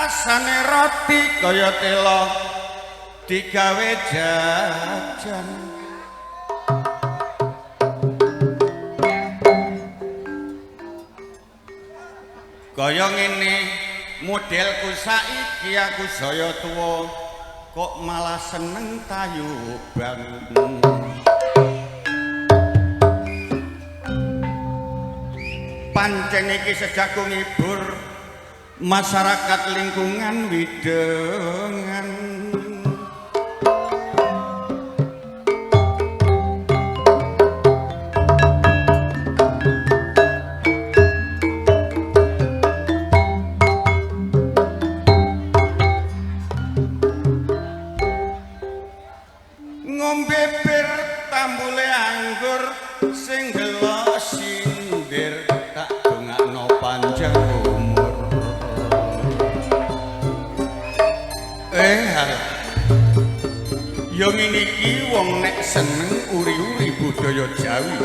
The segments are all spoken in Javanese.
Rasane roti kaya tela digawe jajan. Kaya ngene modelku saiki aku saya tuwa kok malah seneng tayuban. Pancen iki sejago ngibur masyarakat lingkungan Widengan. Ngombe bir tambule anggur sing gelok sindir tak dongakno panjang umur. Ya ngene iki wong nek seneng uri-uri budaya Jawi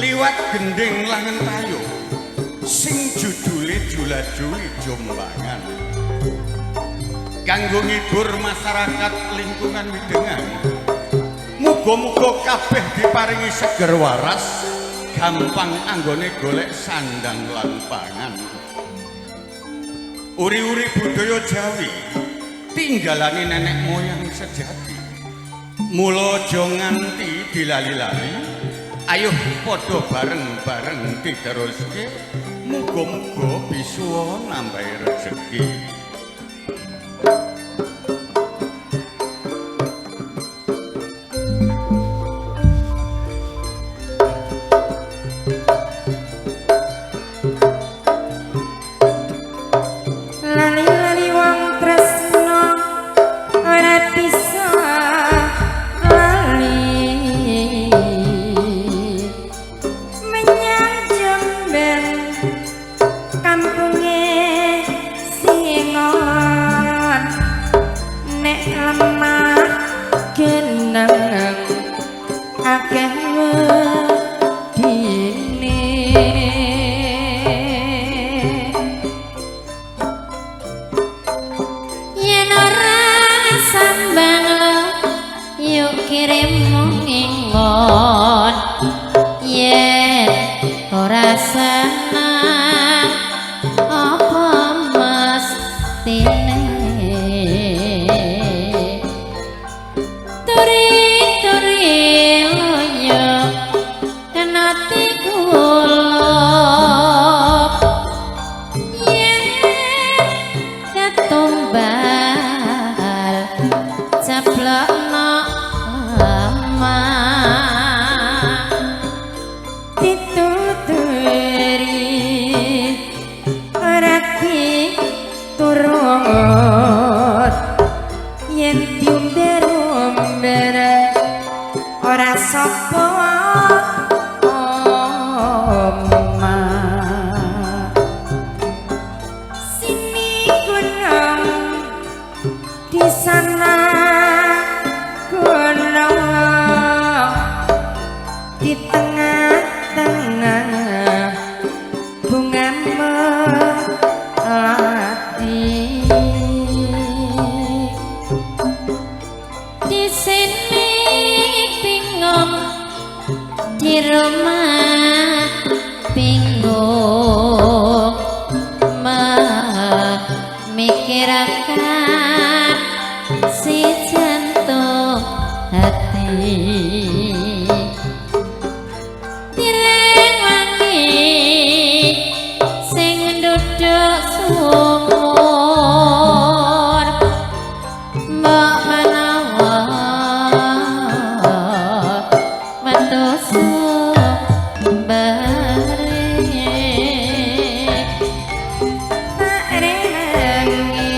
liwat gending langen tayo sing judule jula-juli Jombangan kanggo ngibur masyarakat lingkungan Widengan. Muga-muga kabeh diparingi seger waras, gampang anggone golek sandang lan pangan. Uri-uri budaya Jawi tinggalane nenek moyang sejati. Mula aja nganti dilali-lali, ayo padha bareng-bareng diteruske, muga-muga bisa nambahi rejeki. Lali-lali wong tresno ora bisa lali menyang Jember kampunge Singon nek lemah geneng akeh wedine. Yen ora sambang lo yuk kirim ngingon, yen ora seneng apa mestine. Turi-turi loyo kena tikulop, yen ketumbal ceplokno lemah dituturi ora diturut yen diumber-umber ora sapa omah. Sini gunung di sana gunung di tengah-tengah bunga melati. Di sini bingung di rumah bingung memikirkan si jantung hati. Tireng wangi sing nduduk sumur mbok menawa metu sumbere. Tak rengi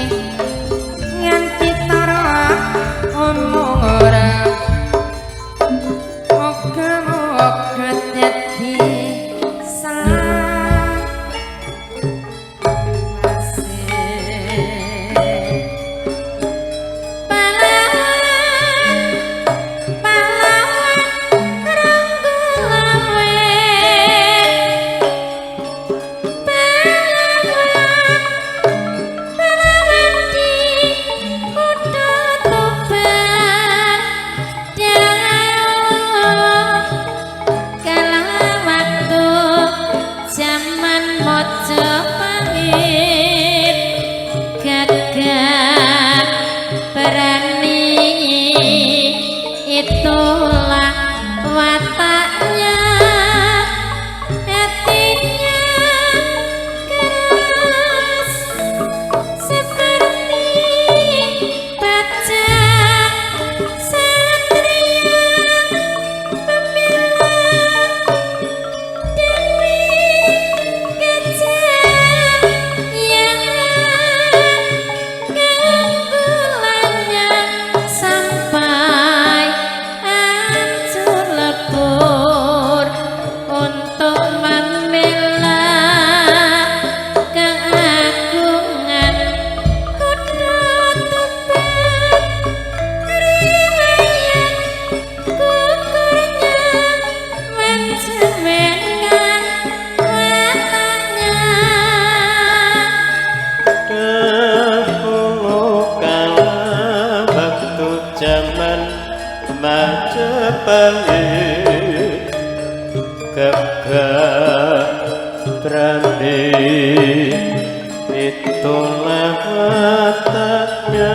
Bae gagah berani, itulah wataknya.